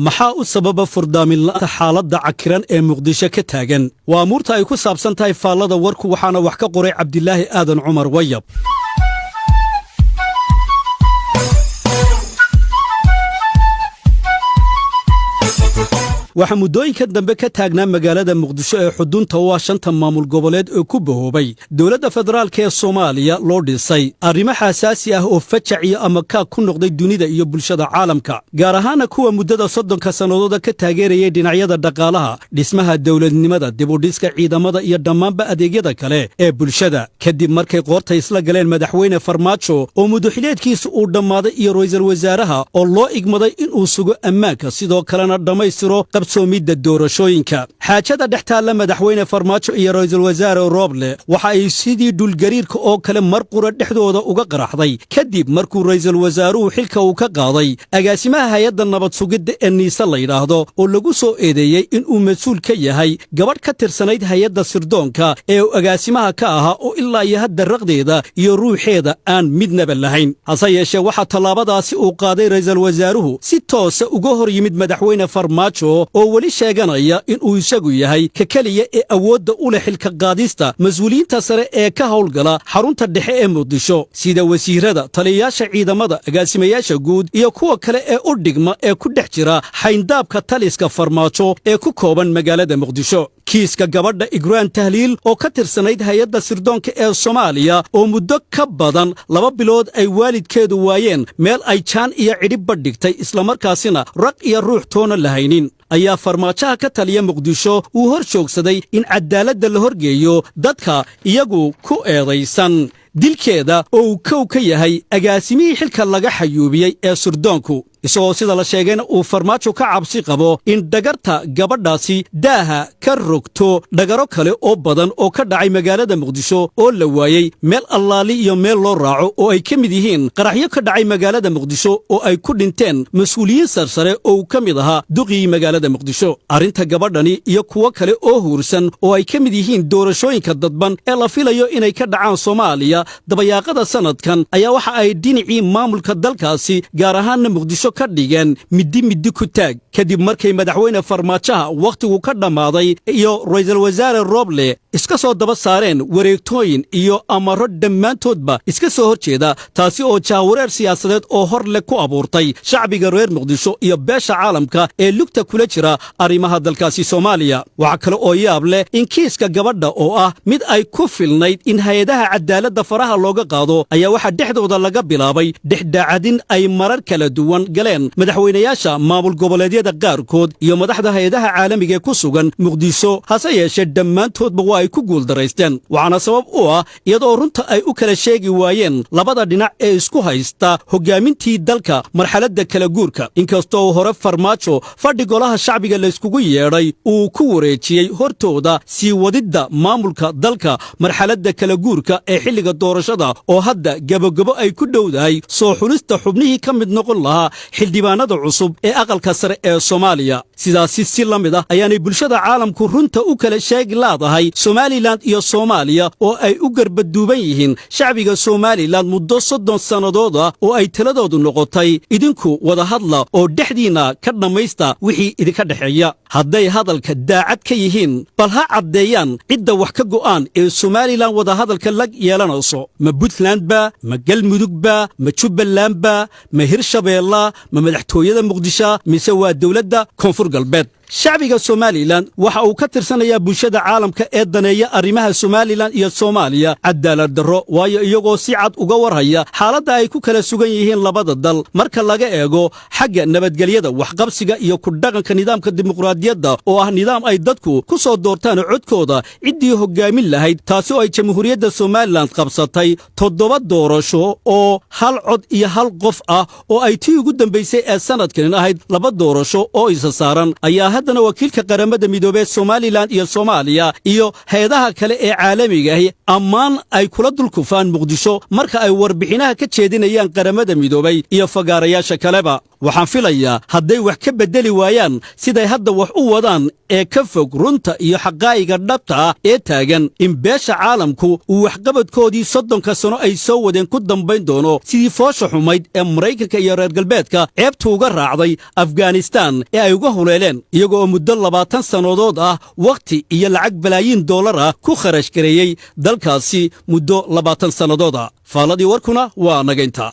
Maxaa u sababa furdaaminla'aanta xaaladda cakiran ee Muqdisho ka taagan? Waa amuurta ay ku saabsan tahay faallada warku, waxaana wax ka qoray Cabdilaahi Aadan Cumar Wayab. Waxaa muddooyinka dambe ka taagnaa magaalada Muqdisho ee xudunta u ah shanta maamul goboleed oo ku bahoobay dowladda federaalka ee Soomaaliya loo dhisay arrimo xasaasi ah oo fajac iyo ama kaag ku noqday dunida iyo bulshada caalamka, gaar ahaana kuwa muddada 30-ka sannadooda ka taageerayay dhinacyada dhaqaalaha, dhismaha dowladnimada, dibudhiska ciidamada iyo dhammaanba adeegyada kale ee bulshada. Kadib markay qoorta isla galeen madaxweyne Farmaajo oo muddoxileedkiisa uu dhammaaday iyo ra'iisul wasaaraha oo loo igmaday inuu sugo ammaanka, sidoo kalena dhammaystiro qabsoomidda doorashooyinka. Xaajada dhex taalla madaxweyne Farmaajo iyo ra'iisul wasaare Rooble waxa ay sidii dhulgariirka oo kale mar qura dhexdooda uga qaraxday kadib markuu ra'iisul wasaaruhu xilka uu ka qaaday agaasimaha hay-adda nabad sugidda ee Niise la yidhaahdo, oo lagu soo eedeeyey inuu mas-uul ka yahay gabadh ka tirsanayd hay-adda sirdoonka ee uu agaasimaha ka ahaa, oo ilaa iyo hadda raqdeeda iyo ruuxeeda aan midnaba lahayn. Hase yeeshee, waxaa tallaabadaasi uu qaaday ra'iisul wasaaruhu si toosa uga hor yimid madaxweyne Farmaajo oo weli sheeganaya inuu isagu yahay ka keliya ee awoodda u leh xilka qaadista mas-uuliyiinta sare ee ka howlgala xarunta dhexe ee Muqdisho, sida wasiirada, taliyayaasha ciidamada, agaasimayaasha guud iyo kuwa kale ee u dhigma ee ku dhex jira xayndaabka taliska Farmaajo ee ku kooban magaalada Muqdisho. Kiiska gabadha Igraan Tahliil oo ka tirsanayd hay-adda sirdoonka ee Soomaaliya, oo muddo ka badan 2 bilood ay waalidkeedu waayeen meel ay jaan iyo cidhibba dhigtay, islamarkaasina raq iyo ruux toona lahaynin, ayaa Farmaajaha ka taliya Muqdisho uu hor joogsaday in caddaaladda la horgeeyo dadka iyagu ku eedaysan dilkeeda, oo uu kow ka yahay agaasimihii xilka laga xayuubiyey ee sirdoonku, isagoo sida la sheegayna uu Farmaajo ka cabsi qabo in dhagarta gabadhaasi daaha ka rogto dhagaro kale oo badan oo ka dhacay magaalada Muqdisho oo la waayey meel allaali iyo meel loo raaco, oo ay ka mid yihiin qaraxyo ka dhacay magaalada Muqdisho oo ay ku dhinteen mas-uuliyiin sarsare oo uu ka mid ahaa duqii magaalada Muqdisho. Arrinta gabadhani iyo kuwo kale oo huursan oo ay ka mid yihiin doorashooyinka dadban ee la filayo inay ka dhacaan Soomaaliya dabayaaqada sanadkan ayaa waxa ay dhinacii maamulka dalkaasi, gaar ahaanna Muqdisho, ka dhigeen middi middi ku taag, kadib markay madaxweyne Farmaajaha wakhtigu ka dhammaaday iyo ra'iisul wasaare Rooble iska soo daba saareen wareegtooyin iyo amarro dhammaantoodba iska soo hor jeeda, taasi oo jahwareer siyaasadeed oo hor leh ku abuurtay shacbiga reer Muqdisho iyo beesha caalamka ee lugta kula jira arrimaha dalkaasi Soomaaliya. Waxaa kale oo yaab leh in kiiska gabadha oo ah mid ay ku filnayd in hay-adaha cadaaladda faraha looga qaado ayaa waxaa dhexdooda laga bilaabay dhexdaacadin ay marar kala duwan galeen madaxweynayaasha maamul goboleedyada qaarkood iyo madaxda hay-adaha caalamiga ee ku sugan Muqdisho. Hase yeeshee, dhammaantoodba waa ay ku guuldaraysteen, waxaana sabab u ah iyadoo runta ay u kala sheegi waayeen labada dhinac ee isku haysta hoggaamintii dalka marxaladda kala guurka. Inkastoo hore Farmaajo fadhi golaha shacbiga layskugu yeedhay uu ku wareejiyey hortooda sii wadidda maamulka dalka marxaladda kala guurka ee xilliga doorashada, oo hadda gebogebo ay ku dhowdahay soo xulista xubnihii ka mid noqon lahaa xildhibaanada cusub ee aqalka sare ee Soomaaliya. Sidaasi si la mid ah ayaanay bulshada caalamku runta u kala sheegi laadahay Somalilan iyo Soomaaliya, oo ay u garbaduuban yihiin shacbiga Somalilan muddo 30 sannadood ah, oo ay taladoodu noqotay idinku wada hadla oo dhexdiinna ka dhammaysta wixii idinka dhexeeya. Hadday hadalka daacad ka yihiin, bal ha caddeeyaan cidda wax ka go'aan ee Somalilan wadahadalka la yeelanayso. Ma Puntlandba? Ma Galmudugba? Ma Jubbalandba? Ma Hirshabeella? Ma madaxtooyada Muqdisho? Mise waa dowladda Koonfur Galbeed? Shacbiga Somalilan waxa uu ka tirsanayaa bulshada caalamka ee daneeya arrimaha Somalilan iyo Soomaaliya cadaalad darro, waayo iyagoo si cad uga warhaya xaaladda ay ku kala sugan yihiin labada dal marka laga eego xagga nabadgelyada, waxqabsiga iyo ku dhaqanka nidaamka dimuqraadiyadda, oo ah nidaam ay dadku ku soo doortaan codkooda ciddii hoggaamin lahayd, taasi oo ay Jamhuuriyadda Somalilan qabsatay 7 doorasho oo hal cod iyo hal qof ah, oo ay tii ugu dambaysay ee sannadkan ahayd laba doorasho oo isa saaran ayaa Haddana wakiilka Qaramada Midoobey Somalilan iyo Soomaaliya iyo hay-adaha kale ee caalamiga ahi ammaan ay kula dulkufaan Muqdisho marka ay warbixinaha ka jeedinayaan Qaramada Midoobay iyo fagaarayaasha kaleba. Waxaan filayaa hadday wax ka beddeli waayaan siday hadda wax u wadaan ee ka fog runta iyo xaqaa'iga dhabta ah ee taagan, in beesha caalamku uu waxqabadkoodii 30-ka sano ay soo wadeen ku dambayn doono sidii foosha xumayd ee Maraykanka iyo reer galbeedka ceebtu uga raacday Afghanistaan ee ay uga huleeleen, iyaga oo muddo 20 sannadood ah wakhti iyo lacag balaayiin dollar ah ku kharash gareeyey dalkaasi muddo 20 sannadood ah. Faalladii warkuna waa nagaynta.